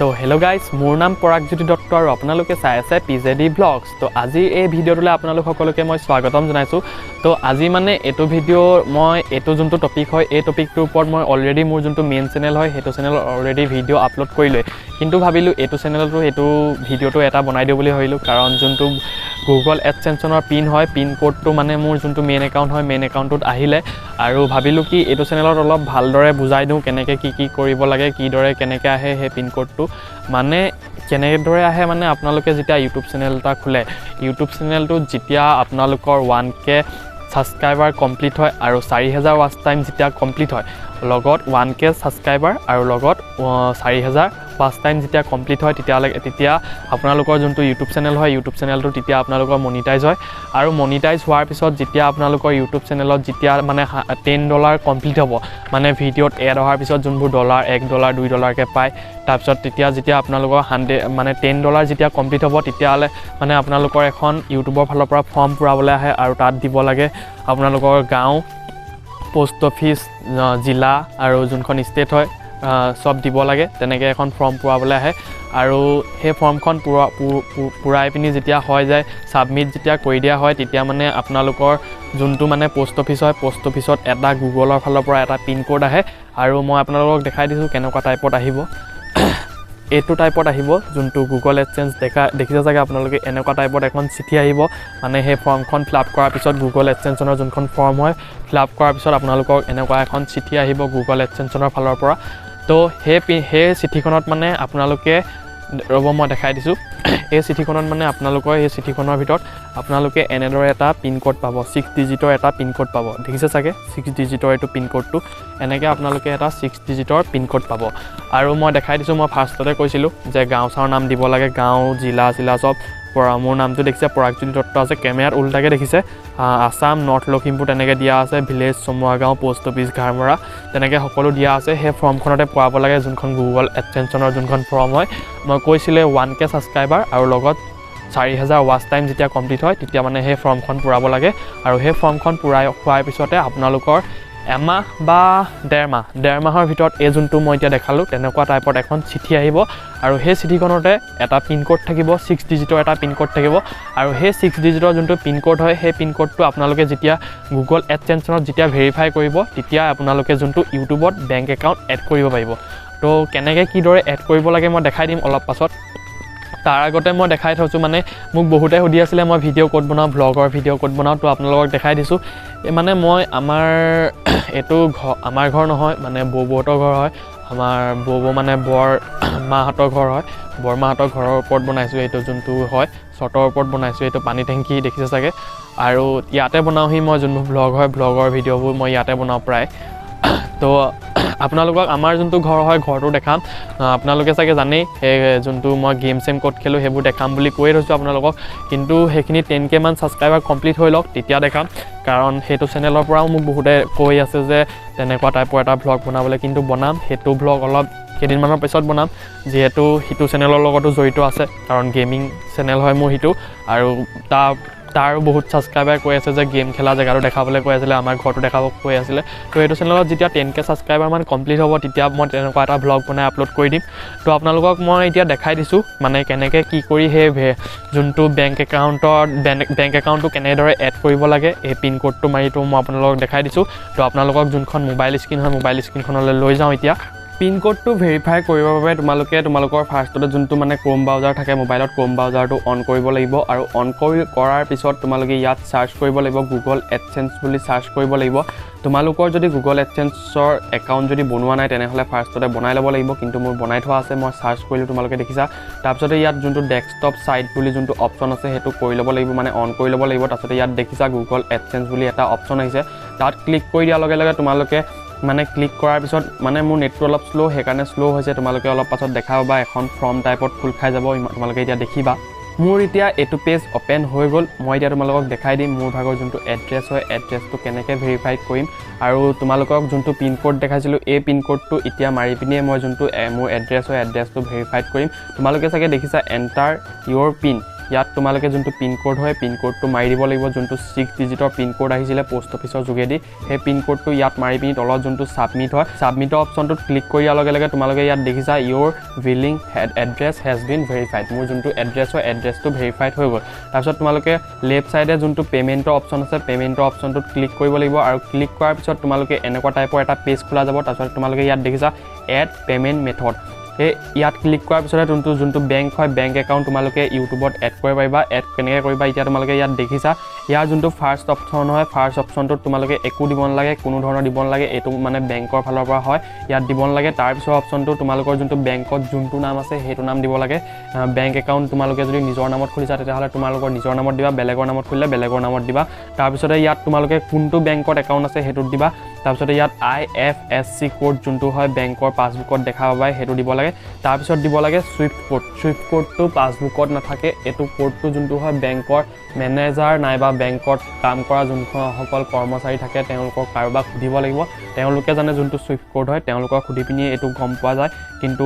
তো hello' guys, মোৰ নাম পৰাগজ্যোতি দত্ত আৰু আপোনালোকে চাই আছে পি জে ডি ভ্লগছ। তো আজি এই ভিডিঅ'টোলৈ আপোনালোক সকলোকে মই স্বাগতম জনাইছোঁ। তো আজি মানে এইটো ভিডিঅ' মই এইটো যোনটো টপিক হয়, এই টপিকটোৰ ওপৰত মই অলৰেডি মোৰ যোনটো মেইন চেনেল হয় সেইটো চেনেলত অলৰেডি ভিডিঅ' আপলোড কৰিলোৱে, কিন্তু ভাবিলোঁ এইটো চেনেলতো এইটো ভিডিঅ'টো এটা বনাই দিওঁ বুলি ভাবিলোঁ। কাৰণ যোনটো গুগল এডচেঞ্চনৰ পিন হয়, পিন ক'ডটো মানে মোৰ যোনটো মেইন একাউণ্ট হয়, মেইন একাউণ্টটোত আহিলে আৰু ভাবিলোঁ কি এইটো চেনেলত অলপ ভালদৰে বুজাই দিওঁ কেনেকৈ কি কি কৰিব লাগে, কিদৰে কেনেকৈ আহে সেই পিন ক'ডটো, মানে কেনেদৰে আহে। মানে আপোনালোকে যেতিয়া ইউটিউব চেনেল এটা খোলে, ইউটিউব চেনেলটোত যেতিয়া আপোনালোকৰ 1K subscriber complete হয় আৰু 4000 ৱাচ টাইম যেতিয়া কমপ্লিট হয়, লগত 1K subscriber আৰু লগত 4000 ৱাচ টাইম যেতিয়া কমপ্লিট হয়, তেতিয়াহ'লে তেতিয়া আপোনালোকৰ যোনটো ইউটিউব চেনেল হয়, ইউটিউব চেনেলটো তেতিয়া আপোনালোকৰ মনিটাইজ হয়। আৰু মনিটাইজ হোৱাৰ পিছত যেতিয়া আপোনালোকৰ ইউটিউব চেনেলত যেতিয়া মানে $10 কমপ্লিট হ'ব, মানে ভিডিঅ'ত এড অহাৰ পিছত যোনবোৰ ডলাৰ $1 $2কৈ পায়, তাৰপিছত তেতিয়া যেতিয়া আপোনালোকৰ হাণ্ড্ৰেড মানে $10 যেতিয়া কমপ্লিট হ'ব, তেতিয়াহ'লে মানে আপোনালোকৰ এখন ইউটিউবৰ ফালৰ পৰা ফৰ্ম পূৰাবলৈ আহে আৰু তাত দিব লাগে আপোনালোকৰ গাঁও, পোষ্ট অফিচ, জিলা আৰু যোনখন ষ্টেট হয় চব দিব লাগে। তেনেকৈ এখন ফৰ্ম পূৰাবলৈ আহে আৰু সেই ফৰ্মখন পূৰাই পিনি যেতিয়া হৈ যায়, ছাবমিট যেতিয়া কৰি দিয়া হয়, তেতিয়া মানে আপোনালোকৰ যোনটো মানে পোষ্ট অফিচ হয়, পোষ্ট অফিচত এটা গুগলৰ ফালৰ পৰা এটা পিনক'ড আহে। আৰু মই আপোনালোকক দেখাই দিছোঁ কেনেকুৱা টাইপত আহিব। এইটো টাইপত আহিব, যোনটো গুগল এডচেঞ্চ দেখিছে চাগে আপোনালোকে, এনেকুৱা টাইপত এখন চিঠি আহিব। মানে সেই ফৰ্মখন ফিল আপ কৰাৰ পিছত গুগল এডচেঞ্চনৰ যোনখন ফৰ্ম হয়, ফিল আপ কৰাৰ পিছত আপোনালোকক এনেকুৱা এখন চিঠি আহিব গুগল এডচেঞ্চনৰ ফালৰ পৰা। তো সেই চিঠিখনত মানে আপোনালোকে, ৰ'ব মই দেখাই দিছোঁ, এই চিঠিখনত মানে আপোনালোকৰ এই চিঠিখনৰ ভিতৰত আপোনালোকে এনেদৰে এটা পিনক'ড পাব, 6 ডিজিটৰ এটা পিনক'ড পাব। দেখিছে চাগে 6 ডিজিটৰ এইটো পিনক'ডটো, এনেকৈ আপোনালোকে এটা 6 ডিজিটৰ পিনক'ড পাব। আৰু মই দেখাই দিছোঁ, মই ফাৰ্ষ্টতে কৈছিলোঁ যে গাঁও চাওৰ নাম দিব লাগে, গাঁও, জিলা চিলা চব। পৰা মোৰ নামটো দেখিছে পৰাগজ্যোতি দত্ত আছে, কেমেৰাত উল্টাকৈ দেখিছে, আছাম, নৰ্থ লখিমপুৰ তেনেকৈ দিয়া আছে, village Chamuagaon, post office Gharmara, তেনেকৈ সকলো দিয়া আছে। সেই ফৰ্মখনতে পূৰাব লাগে, যোনখন গুগল এডচেঞ্চনৰ যোনখন ফৰ্ম হয়। মই কৈছিলে 1K subscriber আৰু লগত 4000 ৱাচ টাইম যেতিয়া কমপ্লিট হয়, তেতিয়া মানে সেই ফৰ্মখন পূৰাব লাগে। আৰু সেই ফৰ্মখন পূৰাই হোৱাৰ পিছতে আপোনালোকৰ এমাহ বা ডেৰ মাহৰ ভিতৰত এই যোনটো মই এতিয়া দেখালোঁ তেনেকুৱা টাইপত এখন চিঠি আহিব। আৰু সেই চিঠিখনতে এটা পিনক'ড থাকিব, 6 ডিজিটৰ এটা পিনক'ড থাকিব। আৰু সেই 6 ডিজিটৰ যোনটো পিনক'ড হয়, সেই পিনক'ডটো আপোনালোকে যেতিয়া গুগল এডচেঞ্চনত যেতিয়া ভেৰিফাই কৰিব, তেতিয়া আপোনালোকে যোনটো ইউটিউবত বেংক একাউণ্ট এড কৰিব পাৰিব। তো কেনেকৈ কিদৰে এড কৰিব লাগে মই দেখাই দিম অলপ পাছত। তাৰ আগতে মই দেখাই থৈছোঁ, মানে মোক বহুতে সুধি আছিলে মই ভিডিঅ' ক'ত বনাওঁ, ভ্লগৰ ভিডিঅ' ক'ত বনাওঁ, তো আপোনালোকক দেখাই দিছোঁ। এই মানে মই আমাৰ এইটো ঘৰ, আমাৰ ঘৰ নহয়, মানে বৌবৌহঁতৰ ঘৰ হয়, আমাৰ বৌবৌ মানে বৰ মাহঁতৰ ঘৰ হয়, বৰমাহঁতৰ ঘৰৰ ওপৰত বনাইছোঁ। এইটো যোনটো হয় চটৰ ওপৰত বনাইছোঁ, এইটো পানী টেংকি দেখিছে চাগে। আৰু ইয়াতে বনাওঁহি মই যোনবোৰ ভ্লগ হয়, ভ্লগৰ ভিডিঅ'বোৰ মই ইয়াতে বনাওঁ প্ৰায়। তো আপোনালোকক আমাৰ যোনটো ঘৰ হয় ঘৰটো দেখাম, আপোনালোকে চাগে জানেই সেই যোনটো মই গেম চেম ক'ত খেলোঁ সেইবোৰ দেখাম বুলি কৈয়ে থৈছোঁ আপোনালোকক। কিন্তু সেইখিনি 10K মান ছাবস্ক্ৰাইবাৰ কমপ্লিট হৈ লওক তেতিয়া দেখাম, কাৰণ সেইটো চেনেলৰ পৰাও মোক বহুতে কৈ আছে যে তেনেকুৱা টাইপৰ এটা ভ্লগ বনাবলৈ। কিন্তু বনাম সেইটো ভ্লগ অলপ কেইদিনমানৰ পিছত বনাম, যিহেতু সিটো চেনেলৰ লগতো জড়িত আছে, কাৰণ গেমিং চেনেল হয় মোৰ সিটো। আৰু তাৰো বহুত ছাবস্ক্ৰাইবাৰ কৈ আছে যে গেম খেলা জেগাটো দেখাবলৈ কৈ আছিলে, আমাৰ ঘৰটো দেখাব কৈ আছিলে। তো এইটো চেনেলত যেতিয়া 10K subscriber মান কমপ্লিট হ'ব, তেতিয়া মই তেনেকুৱা এটা ভ্লগ বনাই আপলোড কৰি দিম। তো আপোনালোকক মই এতিয়া দেখাই দিছোঁ মানে কেনেকৈ কি কৰি সেই যোনটো বেংক একাউণ্টত বেংক একাউণ্টটো কেনেদৰে এড কৰিব লাগে, এই পিনক'ডটো মাৰিটো মই আপোনালোকক দেখাই দিছোঁ। তো আপোনালোকক যোনখন মোবাইল স্ক্ৰীণ হয়, মোবাইল স্ক্ৰীণখনলৈ লৈ যাওঁ। এতিয়া পিনক'ডটো ভেৰিফাই কৰিবৰ বাবে তোমালোকে তোমালোকৰ ফাৰ্ষ্টতে যোনটো মানে ক্ৰ'ম ব্ৰাউজাৰ থাকে মোবাইলত, ক্ৰ'ম ব্ৰাউজাৰটো অন কৰিব লাগিব। আৰু অন কৰাৰ পিছত তোমালোকে ইয়াত চাৰ্চ কৰিব লাগিব, গুগল এডচেঞ্চ বুলি চাৰ্চ কৰিব লাগিব। তোমালোকৰ যদি গুগল এডচেঞ্চৰ একাউণ্ট যদি বনোৱা নাই, তেনেহ'লে ফাৰ্ষ্টতে বনাই ল'ব লাগিব। কিন্তু মোৰ বনাই থোৱা আছে, মই চাৰ্চ কৰিলোঁ, তোমালোকে দেখিছা। তাৰপিছতে ইয়াত যোনটো ডেস্কটপ ছাইট বুলি যোনটো অপশ্যন আছে সেইটো কৰি ল'ব লাগিব, মানে অন কৰি ল'ব লাগিব। তাৰপিছতে ইয়াত দেখিছা গুগল এডচেঞ্চ বুলি এটা অপশ্যন আহিছে, তাত ক্লিক কৰি দিয়াৰ লগে লগে তোমালোকে মানে ক্লিক কৰাৰ পিছত, মানে মোৰ নেটটো অলপ শ্ল', সেইকাৰণে শ্ল' হৈছে, তোমালোকে অলপ পাছত দেখা পাবা এখন ফৰ্ম টাইপত খোল খাই যাব, তোমালোকে এতিয়া দেখিবা। মোৰ এতিয়া এইটো পেজ অ'পেন হৈ গ'ল। মই এতিয়া তোমালোকক দেখাই দিম মোৰ ভাগৰ যোনটো এড্ৰেছ হয়, এড্ৰেছটো কেনেকৈ ভেৰিফাই কৰিম। আৰু তোমালোকক যোনটো পিনক'ড দেখাইছিলোঁ, এই পিনক'ডটো এতিয়া মাৰি পিনিয়ে মই যোনটো মোৰ এড্ৰেছ হয়, এড্ৰেছটো ভেৰিফাইড কৰিম। তোমালোকে চাগে দেখিছা এণ্টাৰ ইয়ৰ পিন, ইয়াত তোমালোকে যোনটো পিনক'ড হয় পিনক'ডটো মাৰি দিব লাগিব। যোনটো 6 ডিজিটৰ পিনক'ড আহিছিলে পোষ্ট অফিচৰ যোগেদি, সেই পিনক'ডটো ইয়াত মাৰি পিনি তলত যোনটো ছাবমিট হয় ছাবমিটৰ অপশ্যনটোত ক্লিক কৰি দিয়াৰ লগে লগে তোমালোকে ইয়াত দেখিছা your billing address has been verified. মোৰ যোনটো এড্ৰেছ হয় এড্ৰেছটো ভেৰিফাইড হৈ গ'ল। তাৰপিছত তোমালোকে লেফ্ট ছাইডে যোনটো পে'মেণ্টৰ অপশ্যন আছে পে'মেণ্টৰ অপশ্যনটোত ক্লিক কৰিব লাগিব আৰু ক্লিক কৰাৰ পিছত তোমালোকে এনেকুৱা টাইপৰ এটা পেজ খোলা যাব। তাৰপিছত তোমালোকে ইয়াত দেখিছা এড পে'মেণ্ট মেথড, সেই ইয়াত ক্লিক কৰাৰ পিছতে যোনটো বেংক হয় বেংক একাউণ্ট তোমালোকে ইউটিউবত এড কৰিব পাৰিবা। এড কেনেকৈ কৰিবা এতিয়া তোমালোকে ইয়াত দেখিছা ইয়াৰ যোনটো ফাৰ্ষ্ট অপশ্যন হয় ফাৰ্ষ্ট অপশ্যনটোত তোমালোকে একো দিব নালাগে, কোনো ধৰণৰ দিব নালাগে, এইটো মানে বেংকৰ ফালৰ পৰা হয়, ইয়াত দিব নালাগে। তাৰপিছৰ অপশ্যনটো তোমালোকৰ যোনটো বেংকত যোনটো নাম আছে সেইটো নাম দিব লাগে। বেংক একাউণ্ট তোমালোকে যদি নিজৰ নামত খুলিছা তেতিয়াহ'লে তোমালোকৰ নিজৰ নামত দিবা, বেলেগৰ নামত খুলিলে বেলেগৰ নামত দিবা। তাৰপিছতে ইয়াত তোমালোকে কোনটো বেংকত একাউণ্ট আছে সেইটোত দিবা। তাৰপিছতে ইয়াত IFSC code যোনটো হয় বেংকৰ পাছবুকত দেখা পাবা সেইটো দিব লাগে। তাৰপিছত দিব লাগে চুইফ্ট কোড। চুইফ্ট কোডটো পাছবুকত নাথাকে, এইটো কোডটো যোনটো হয় বেংকৰ মেনেজাৰ নাইবা বেংকত কাম কৰা যোনসকল কৰ্মচাৰী থাকে তেওঁলোকক কাৰোবাক সুধিব লাগিব, তেওঁলোকে জানে যোনটো চুইফ্ট কোড হয়, তেওঁলোকক সুধি পিনি এইটো গম পোৱা যায়। কিন্তু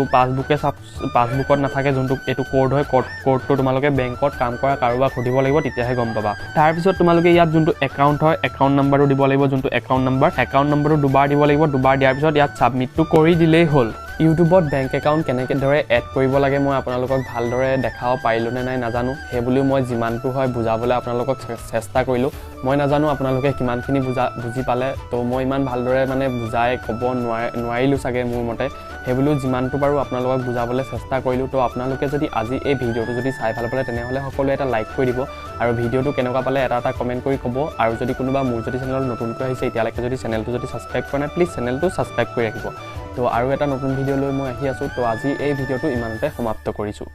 পাছবুকত নাথাকে যোনটো এইটো কোড হয়, কোডটো তোমালোকে বেংকত কাম কৰা কাৰোবাক সুধিব লাগিব, তেতিয়াহে গম পাবা। তাৰপিছত তোমালোকে ইয়াত যোনটো একাউণ্ট হয় একাউণ্ট নাম্বাৰটো দিব লাগিব, যোনটো একাউণ্ট নাম্বাৰ, একাউণ্ট নম্বৰটো দুবাৰ দিব লাগিব। দুবাৰ দিয়াৰ পিছত ইয়াত ছাবমিটটো কৰি দিলেই হ'ল। ইউটিউবত বেংক একাউণ্ট কেনেদৰে এড কৰিব লাগে মই আপোনালোকক ভালদৰে দেখাব পাৰিলোঁ নে নাই নাজানো, সেইবুলিও মই যিমানটো হয় বুজাবলৈ আপোনালোকক চেষ্টা কৰিলোঁ। মই নাজানো আপোনালোকে কিমানখিনি বুজি পালে, তো মই ইমান ভালদৰে মানে বুজাই ক'ব নোৱাৰিলোঁ চাগে মোৰ মতে, সেইবুলিও যিমানটো পাৰোঁ আপোনালোকক বুজাবলৈ চেষ্টা কৰিলোঁ। তো আপোনালোকে যদি আজি এই ভিডিঅ'টো যদি চাই ভাল পালে তেনেহ'লে সকলোৱে এটা লাইক কৰি দিব আৰু ভিডিঅ'টো কেনেকুৱা পালে এটা এটা কমেণ্ট কৰি ক'ব। আৰু যদি কোনোবা মোৰ যদি চেনেলত নতুনকৈ আহিছে এতিয়ালৈকে যদি চেনেলটো যদি ছাবস্ক্ৰাইব কৰা নাই প্লিজ চেনেলটো ছাবস্ক্ৰাইব কৰি ৰাখিব। তো আৰু এটা নতুন ভিডিঅ' লৈ মই আহি আছোঁ। তো আজি এই ভিডিঅ'টো ইমানতে সমাপ্ত কৰিছোঁ।